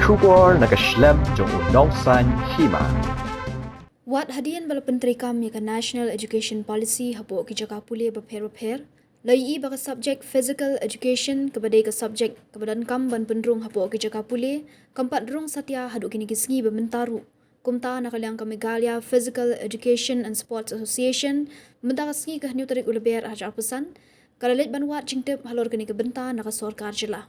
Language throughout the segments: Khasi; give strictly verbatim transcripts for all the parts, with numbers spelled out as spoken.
Khubor na ka shlem jong u nongsaiñ hima. Wat hadien ba la pyntreikam ïa ka National Education Policy hapoh ki jaka pule bapher bapher, la ïohi ba ka subject Physical Education, kaba dei ka subject kaba donkam ban pynrung hapoh ki jaka pule, kam pat rung satia haduh kine ki sngi ba mynta ruh. Kumta, na ka liang ka Meghalaya Physical Education and Sports Association, mynta ka sngi ka hynñiew tarik u Lber arhajar arphew san, ka la leit ban wad jingtip halor kane ka bynta na ka sorkar jylla.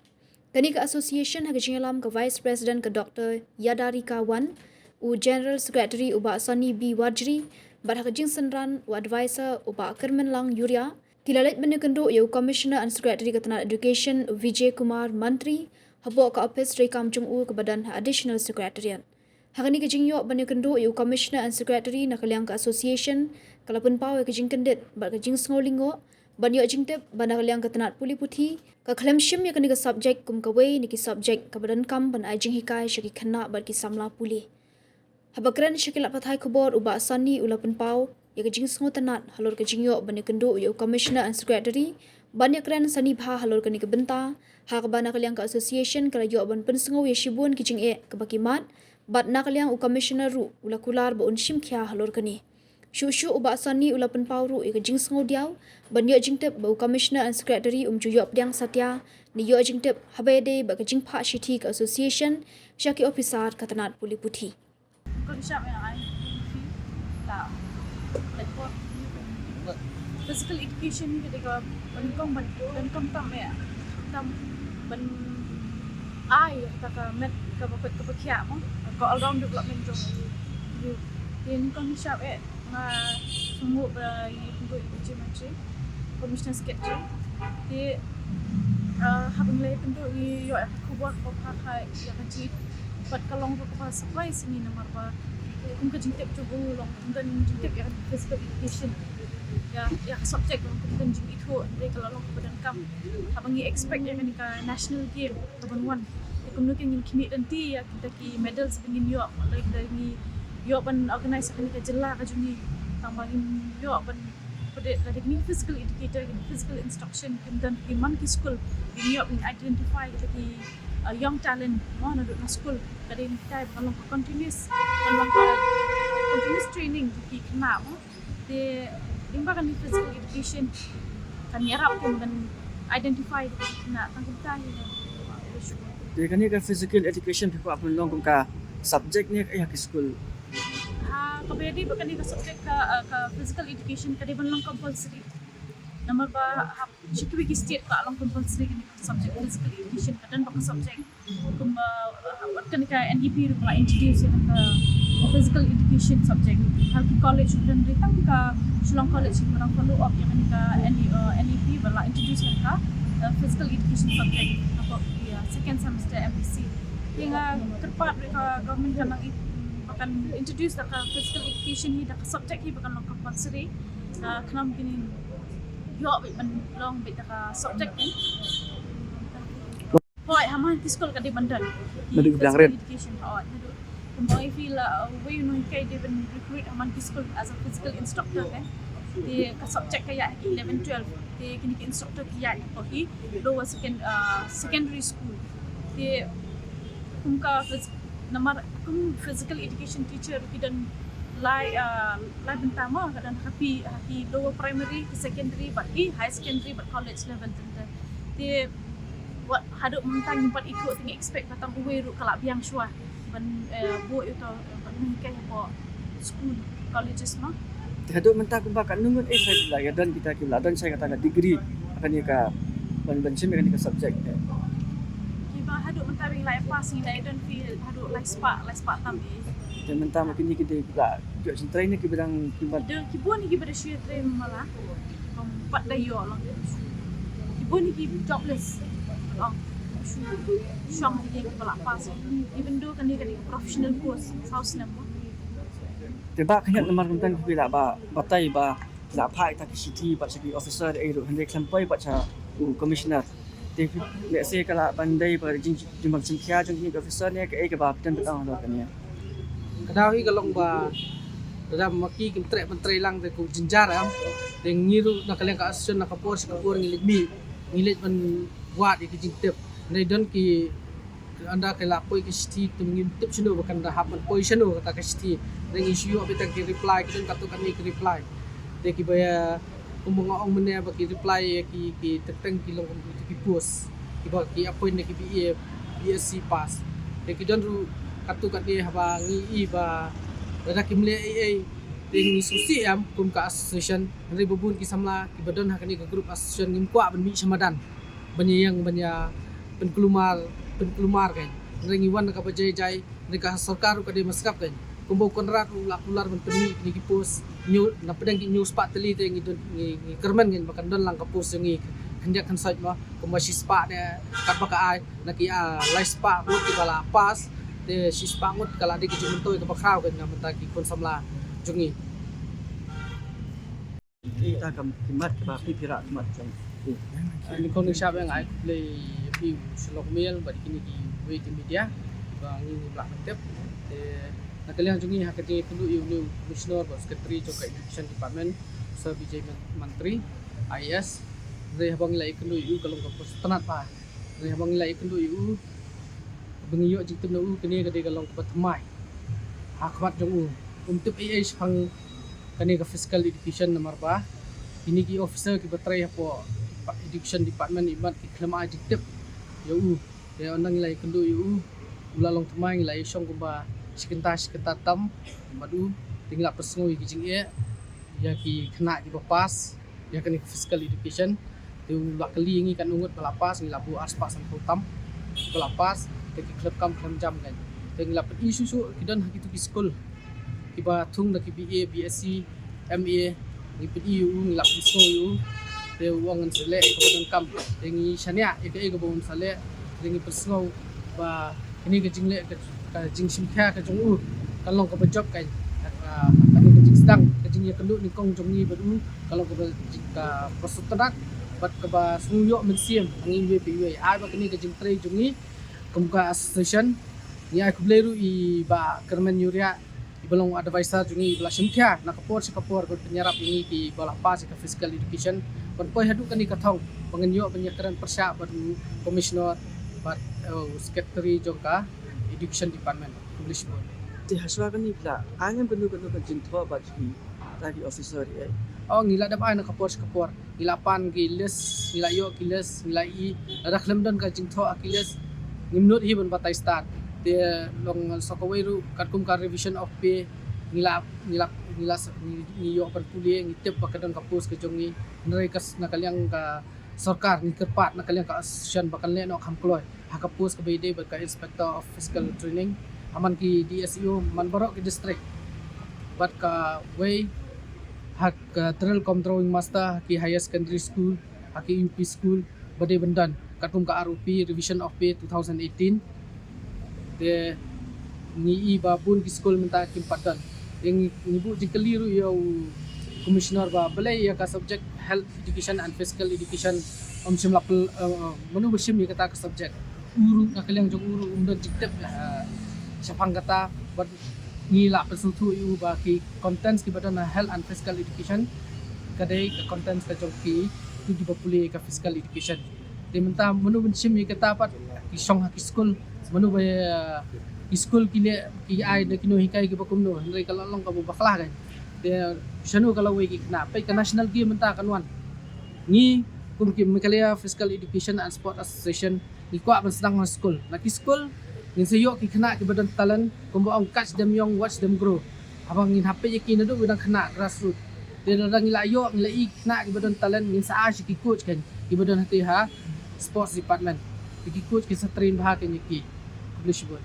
Kane ka association, ha ka jingïalam ka Vice President ka Doctor Yadarika Wan, u General Secretary u Bah Sonny B Warjri, bad ha ka jingsynran u Advisor u Bah Kyrmenlang Yuria, ki la leit ban ïakynduh ïa u Commissioner and Secretary ka tnad Education, u Vijay Kumar Mantri, hapoh ka ophis treikam jong u kaba don ha Additional Secretariat. Ha kane ka jingïoh ban ïakynduh ïa u Commissioner and Secretary na ka liang ka association, ka la pynpaw ïa ka jingkyndit bad ka jingsngew lyngngoh ban ïoh jingtip ba na ka liang ka tnad pule puthi ka khlem shim ïa kane ka subject kum kawei na ki subject kaba donkam ban ai jinghikai sha ki khynnah bad ki samla pule. Haba kren sha ki lad pathai khubor, u Bah Sonny u la pynpaw ïa ka jingsngewtynnad halor ka jingïoh ban ïakynduh ïa u Commissioner and Secretary ban ïakren sani bha halor kane ka bynta, ha kaba na ka liang ka association ka la ïoh ban pynsngew ïa shibun ki jingeh kaba ki mad, bad na ka liang u Commissioner ruh u la kular ba un shim khia halor kane. Shuh shuh u Bah Sonny u la pynpaw ruh ïa ka jingsngewdiaw ban ïoh jingtip ba u Commissioner and Secretary um ju ïoh pdiang satia ne ïoh jingtip haba ïadei bad ka jingphah shithi ka association sha ki ophisar ka tnad pule puthi. Kong shap ïa ai la, like, what, physical education ka dei ka ban kong ban, ban kong tam ïa, tam ban ai ïa ka, ka met kaba, kaba, kaba khiah mo, ka all round development jong u. Ïa, ïa kong shap ïa, nga sngewbha ïa kong ïa Commissioner Secretary. Te, ah, haba ngi la ïakynduh ngi ïoh ïa ka khubor kaba pha kha ïa ka jingit. Bad ka long ruh kaba surprise ïa ngi namar ba kum ka jingtip jong u long kum don jingtip ïa ka physical education. Ïa, ïa ka subject long kum don jingithuh, hynrei ka la long kaba donkam. Haba ngi expect ïa kane ka national game kaban wan. Te kumno ke ngin khmih lynti ïa kita ki medals ba ngin ïoh, lada ngi ïoh ban organize ïa kane ka jylla ka jong ngi. Tang ba ngin ïoh ban pynbeit lada kine ki physical educator, kine ki physical instruction, kim don ki man ki skul, ngin ïoh ban identify kita ki, uh, young talent, mo, naduh na skul. Ka dei kita ba kan long ka continuous, kan long ka continuous training jong ki khynnah, mo. Te lyngba kane physical education kan ïarap kum ban identify kita ki khynnah, tang kumta hi. Te kane ka physical education phi kwah ban long kum ka subject ne ka ïa ki skul? Ha, kaba ïadei bad kane ka subject ka, uh, ka physical education ka dei ban long compulsory. Namar ba ha shi kiwei ki state ka long compulsory kane ka subject physical education, ka don ba ka subject. Kumba, uh, bad kane ka N E P ruh ka la introduce ïa kane ka physical education subject. Ha ki college ruh don, hynrei tang ka Shillong College ka dang follow up ïa kane ka N E, uh, N E P ba la introduce ïa ka, uh, physical education subject hapoh ki, uh, second semester M P C. Te nga kyrpad ruh ka government kan nang i-, ba kan introduce da ka physical education hi da ka subject hi ba kan long compulsory. Ah, khnang ba kin ïoh beit ban long beit da ka subject hi. Hooid, ha man ki skul ka dei ban don. Naduh ki biang rim. Physical education, hooid, naduh. Kumba i feel, uh, wei u nonghikai dei ban recruit ha man ki skul as a physical instructor, kan. Te ka subject ka ïaid ha ki eleven twelve. Te kine ki instructor ki ïaid ha ki lower second, uh, secondary school. Te kum ka phys-, namar kum physical education teacher ki don lai, uh, lai bynta mo, ka don ha ki, ha ki lower primary, ki secondary, bad ki high secondary, bad college level tang. Te wat haduh mynta ngim pat ithuh, te ngi expect ba tang uwei ruh ka la biang shuwa ban, eh, buh ïa uto, eh, ban hikai hapoh school, colleges mo. Te haduh mynta kumba katno ngut eh ki la ïa don kita ki la don shai kata ka degree, kane ka ban, ban shim ïa kane ka subject eh? Kiba haduh mynta ba ngi la ïa pass ngi la ïa don ki haduh lai spah, lai spah tam eh. Te mynta ma kine ki dei ki la ïoh jingtrei ne kiba dang kiba? Ki bun kiba da shu ïa trei ma la. Bym pat da ïoh long. Ki bun ki jobless. Long. Shu shong ïa kiba la pass. Even though kane ka dei ka professional course, saw snem mo. Te ba khyndiat namar kumta ki la ba batai ba la phah ïa kita ki shithi bad sha ki officer eh ruh, hynrei khlem poi bad sha u commissioner. Te lehse ka lah ban dei ba jing, jingbym shim khia jong ki officer ne kaei kaba phi don ban ong halor kane? Ka daw hi ka long ba lada ma ki kim treh ban trei lang te ka jingjynjar em. Te ngi ruh na ka liang ka association na ka por sha ka por ngi leit mih, ngi leit ban wad ïa ki jingtip. Hynrei don ki Ynda ki la poi ki shithi te ngim tip shano ba kan da hap ban poi shano kata ka shithi. Te ngi shu ïoh beit tang ki reply, ki don katto katne ki reply. Te kiba ïa, kumba nga ong mynne ba ki reply ïa ki, ki teng teng ki long kum ki post kiba ki appoint na ki B A, B S C pass. Te ki don ruh katto katne haba ngi i ba lada kim leh ei ei te ngi sngewsih em kum ka association. Hynrei ba bun ki samla kiba don ha kane ka group association ngim kwah ban mih sha madan ban ïeng ban ïa pynkulmar, pynkulmar kan. Hynrei ngi wan na kaba jai jai, hynrei ka sorkar ruh ka dei ban sngap kan. Kumba u Conrad ruh u la kular ban pynmih kine ki post, hynñiew, na pdeng ki hynñiew spah tylli te ngi don, ngi, ngi kyrmen kan ba kan don lang ka post jong ngi khyndiat khynsoit mo, kumba shi spah ne katba ka ai, na ki, ah, lai spah ngut kiba la pass, te shi spah ngut ka la dei ka jingmyntoi kaba khraw kan na bynta ki khun samla jong ngi. Kita kam ki mat ba phi phi rah ki mat jong. Nyngkong nyngshap nga ai khublei ïa phi u Shyllok Mail bad kine kiwei ki media ba ngi ngim lah ban tip. Te na ka liang jong ngi ha ka jingïakynduh ïa une u Commissioner bad Secretary jong ka Education Department, Sir Vijay Man-, Mantri, I A S. Hynrei haba ngi la ïakynduh ïa u ka long kaba sngewtynnat bha. Hynrei haba ngi la ïakynduh ïa u, ba ngi ïoh jingtip na u, kane ka dei ka long kaba thymmai ha khmat jong u. Um tip ei ei shaphang kane ka physical education namar ba kine ki officer kiba trei hapoh education department imat ki khlem ai jingtip ïa u. Te ynda ngi la ïakynduh ïa u, u la long thymmai, ngi la ïashong kumba shi kynta shi kynta tam bad u. Te ngi la pynsngew ïa ki jingeh ïa ki khynnah kiba pass ïa kane ka physical education. Te u la kylli ïa ngi katno ngut ba la pass, ngi la buh arspah sanphew tam ba la pass, te ki khlem kam khlem jam kan. Te ngi la pyni shuh shuh ki don ha kito ki skul kiba thung da ki B A, B S C, M A, ngi pyni ïa u, ngi la pynsngew ïa u. Te u ong un sa leh kaba donkam. Te ngi shaniah ïa kaei kaba un sa leh. Te ngi pynsngew ba kane ka jingleh ka, ka jingshim khia ka jong u ka long kaba jop ka, ka, kane ka jingsdang ka jingïakynduh nyngkong jong ngi bad u ka long kaba jing, kaba sngewtynnat bad kaba sngew ïoh mynsiem ha ngi iwei pa iwei. Ai ba kane ka jingtrei jong ngi kum ka association, ngi ai khublei ruh ïa i Bah Kyrmen Ïuriah, iba long advisor jong ngi, iba la shim khia na ka por sha ka por ban pynïarap ïa ngi kiba la pass ïa ka physical education ban poi haduh kane ka thong ba ngin ïoh ban ïakren pyrshah bad u commissioner bad, eh, u secretary jong ka education department. Khublei shibun. Te hashwa kane phi la ai ngam kano kano ka jingthoh ba ki, ta ki officer ïa? Oh, ngi la dep ai na ka por sha ka por. Ngi la pan ki list, ngi la ïoh ki list, ngi la i, lada khlem don ka jingthoh ha ki list, ngim nud hi ban batai stad. Te long sa kawei ruh katkum ka revision of pay, ngi la, ngi la, ngi la, ngi, ngi ïoh ban pule, ngi tip ba ka don ka post ka jong ngi. Hynrei ka s-, na ka liang ka sorkar ngi kyrpad na ka liang ka association ba kan leh noh kham kloi ha ka post kaba ïadei bad ka Inspector of Physical Training, ha man ki D S E O man baroh ki district. Bad kawei ha ka drill cum drawing master ha ki higher secondary school, ha ki U P school, ba dei ban don katkum ka R O P, revision of pay two thousand eighteen. Te ngi i ba bun ki skul mynta kim pat don. Te ngi, ngi buh jingkylli ruh ïa u commissioner ba balei ïa ka subject health education and physical education ym shym la pyn-, eh, mano ba shim ïa kata ka subject. U ruh na ka liang jong u ruh um don jingtip, eh, shaphang kata, bad ngi la pynsngewthuh ïa u ba ki contents kiba don ha health and physical education ka dei ka contents ka jong ki, ki kiba pule ka physical education. Te mynta mano ban shim ïa kata pat, ki shong ha ki skul, mano ba, eh, ki skul ki leh, ki ai da kino hikai kiba kumno, hynrei ka la long kaba bakla kan. Te shano ka lawei ki khynnah, peit ka national game mynta kan wan. Ngi kum ki Meghalaya Physical Education and Sport Association, ngi kwah ban sdang ha skul. Na ki skul ngin sa ïoh ki khynnah kiba don talent, kumba ong catch them young, watch them grow. Haba ngin hap peit ïa ki naduh ba dang khynnah grassroot. Te lada ngi la ïoh, ngi la i khynnah kiba don talent, ngin sa ai sha ki coach kan, kiba don hangtei ha sports department. Te ki coach kin sa train bha kan ïa ki. Khublei shibun.